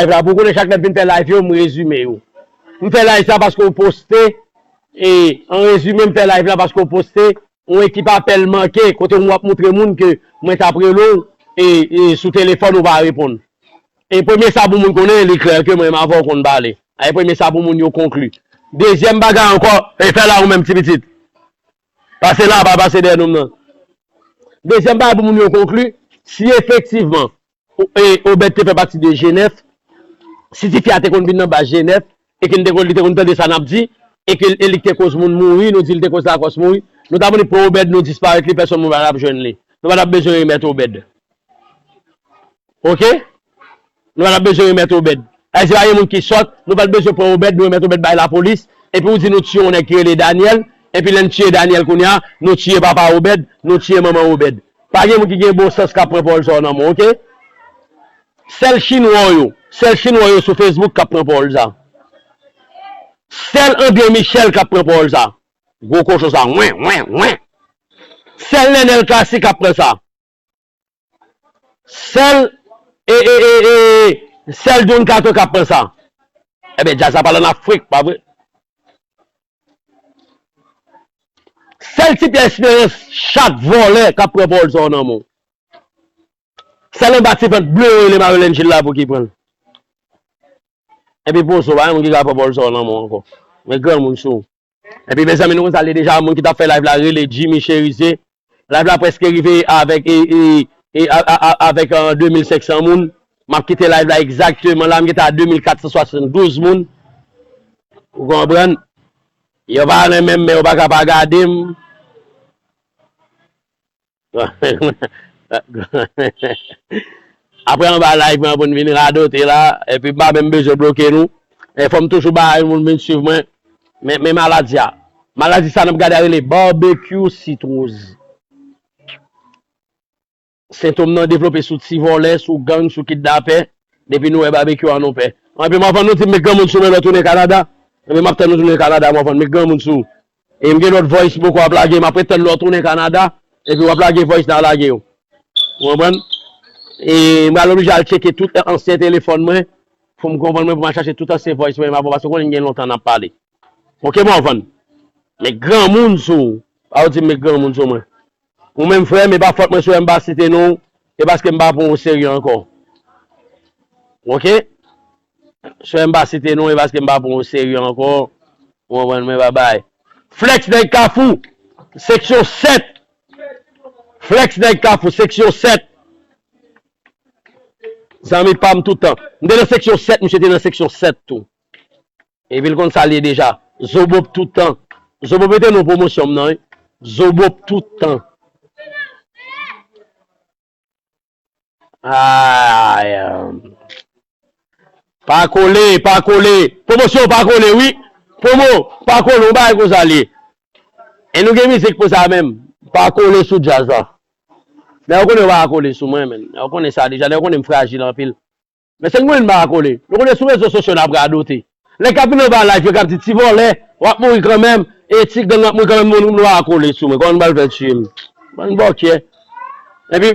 live la, pou w konnen chak lè m fin fè live yo, m rezime yo. M fè live sa paske w poste, e, an rezime, m fè live la paske w poste yon ekip apèl manke, kote w ap montre moun ke mwen t ap rele w, e, e sou telefòn ou pa reponn. E premye sa pou moun konnen, li klè ke mwen menm avè w konn pale. A, e premye sa pou moun yo konkli. Dezyèm bagay ankò, e fè la ou menm ti pitit. Pase la, pa pase dèyè nonm nan. Dezyèm bagay pou moun yo konkli, si efektivman, o-, e, Obed te fè pati de G nèf, si tifi a te konn vin nan baz G nèf, e ke n te konn, li te konn tande sa n ap di, e ke, e li te koz moun mouri, nou di li te koz Lakòs mouri, nou ta vle pran Obed, nou disparèt li, pèsonn moun pa t ap jwenn li. Nou pa t ap bezwen remèt Obed. Oke? Nou pa t ap bezwen remèt Obed. Ayisyen pa gen moun ki sòt, nou pa t bezwen pran Obed, nou remèt Obed bay lapolis, epi ou di nou tiye yon nèg ki rele Daniel, epi lè n tiye Daniel kounye a, nou tiye papa Obed, nou tiye manman Obed. Pa gen moun ki gen bon sans k ap pran pawòl sa yo nan men w, oke? Sèl chinwa w yo, sèl chinwa w yo sou Facebook k ap pran pawòl sa. Sèl André Michel k ap pran pawòl sa. Gwo kochon sa, wen, wen, wen. Sèl Nenel Classic k ap pran sa. Sèl, e, e, e, e, sèl Don Kato k ap pran sa. Ebyen, djaz la pral ann Afrik, pa vre? Sèl Ti Pyè Esperans, chak vòlè k ap pran pawòl sa yo nan men w. Sèl anba ti vant ble yo rele Mario Langil la pou ki pran l. Epi pozo, pa gen moun ki ka pran pawòl sa yo nan men w ankò. Men granmoun sou ou. Epi mezanmi, nou konn sa l ye deja, moun ki t ap fè live la rele Jimmy Cherizier. Live la prèske rive avèk, e, e, e, a, a, a, avèk, e, de mil senk san moun. M ap kite live la egzakteman la, m gentan a de mil kat san swasanndouz moun. Ou konprann? Yo pa renmen m, men yo pa ka pa gade m. Apre anba live mwen pou n vin radote la, epi m pa menm bezwen bloke nou. E fò m toujou bay moun vin swiv mwen. Men, men maladi a. Maladi sa n ap gade a rele barbecue sitroz. Sentòm nan devlope sou ti vòlè, sou gang, sou kidnapè. Depi nou wè barbecue a nou pè. Epi m ap tann nou di m met granmoun sou mwen lè w tounen Kanada. Epi m ap tann nou tounen Kanada, m ap tann met granmoun sou ou. E m gen lòt voice poko ap lage, m ap ret tann lè w tounen Kanada, epi w ap lage voice la lage yo. Ou konprann? E m pral oblije al tcheke tout ansyen telefòn mwen, pou m konprann mwen, pou m al chache tout ansyen voice mwen, m ap, paske w konnen gen lontan n ap pale. Oke, Morvan? Met granmoun sou ou. Pa w di m met granmoun sou mwen. Ou menm frè m, e pa fòt mwen si w wè m pa site non w, e paske m pa pran w serye ankò. Oke? Si w wè m pa site non w, e paske m pa pran w serye ankò. Ou konprann mwen, babay. Flex nèg Kafou, seksyon sèt. Flex nèg Kafou, seksyon sèt. Zanmi pa m tout tan. M te nan seksyon sèt, misye te nan seksyon sèt tou. Epi l konn sa l ye deja. Zobop tout tan. Zobop rete non pwomosyon m nan, wi. Zobop tout tan. Ay, pa kole, pa kole. Pwomosyon pa kole, wi. Pwomo, pa kole, yon bagay konsa l ye. E nou gen mizik pou sa menm. Pa kole sou djaz la. Nèg yo konnen yo pa kole sou mwen, menn. Nèg yo konnen sa deja, nèg yo konnen m frajil anpil. Men se l mwen m pa kole. Nou konnen sou rezo sosyo n ap radote. Nèg k ap vin anba live yo k ap di ti vòlè, w ap mouri kanmenm, e ti gang w ap mouri kanmenm, nou, nou pa kole sou mwen. Kòman nou pral fè tiye m? Bann bòkyè. Epi,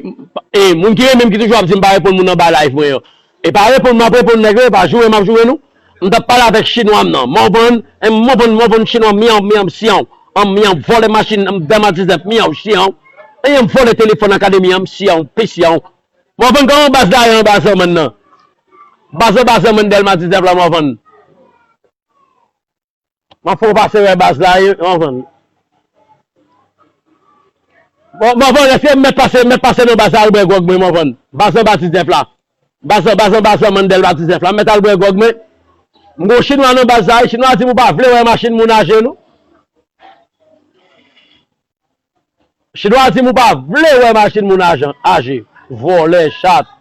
e, moun ki renmen m ki toujou ap di m pa reponn moun anba live mwen yo. E pa reponn m ap reponn nèg yo, e pa joure m ap joure nou. M t ap pale avèk chinwa m nan. Morvan, e Morvan, Morvan chinwa m, miyaw, miyaw, siyaw. An miyaw, vòlè machin, m dama diznèf, miyaw, siyaw. E yon vòlè telefòn akademi an, m siyaw, pe siyaw. Morvan, kòman baz la ye anba zanmann nan? Baz anba san Mandèl Matizèf la, m ap vann. M ap fè w pase wè baz la, wi, m ap vann. Bon, m ap vann, èske m mèt pase, m mèt pase nan baz la, al bwè gwòg mwen, m ap vann. Baz anba Tizèf la. Baz anba, baz anba san Mandèl Matizèf la, m mèt al bwè gwòg mwen. M gon Chinwa nan baz la, wi, Chinwa di m ou pa vle wè machin moun aje, non. Chinwa di m ou pa vle wè machin moun ajan, aje. Vòlè, chat.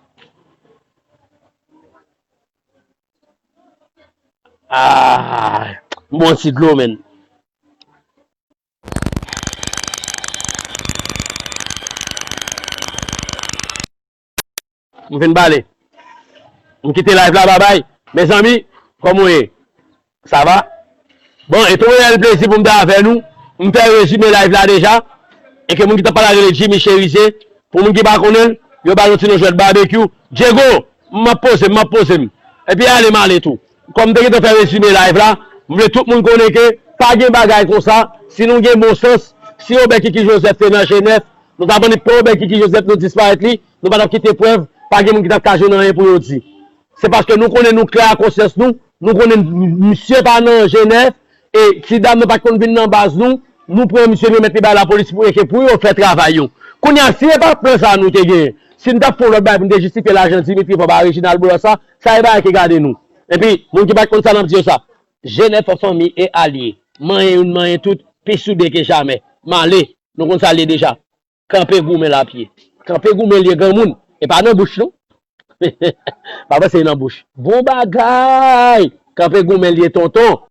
Ah, m bon ti dlo, menn. M fin pale. M kite live la, babay. Mezanmi, kòman w ye? Sa va? Bon, e tou reyèl plezi pou m te avè nou. M fè rezime live la deja. E ke moun ki t ap pale a rele Jimmy Cherizier. Pou moun ki pa konnen l, yo ba l yon ti non jwèt babekyou. Diego, m ap poze m, m ap poze m. Epi ale m ale tou. Kòm m te gentan fè rezime live la, m vle tout moun konnen ke pa gen bagay konsa. Si nou gen bon sans, si Obè Kiki Joseph te nan G nèf, nou t ap annik pran Obè Kiki Joseph, nou disparèt li, nou pa t ap kite prèv, pa gen moun ki t ap ka jwenn anyen pou yo di. Se paske nou konnen nou klè a konsyans nou, nou konnen misye pa nan G nèf, e ti dam nan pa t konn vin nan baz nou, nou pran misye, nou remèt li bay lapolis pou, e ke pou yo fè travay yo. Kounye a, si se pa plan sa a nou te genyen, si n t ap fè yon lòt bagay pou n te jistifye lajan Dimitri pran ba Reginald Boulos la, sa e bagay ki gade nou. Epi, moun ki pa t konn sa n ap di yo sa. G nèf an fanmi e alye. Manyen youn, manyen tout, pi soude ke jamè. M ale, nou konn sa l ye deja. Kanpe goumen l ap ye. Kanpe goumen l ye granmoun. E pa nan bouch non. Pa panse e nan bouch. Bon bagay! Kanpe goumen l ye tonton.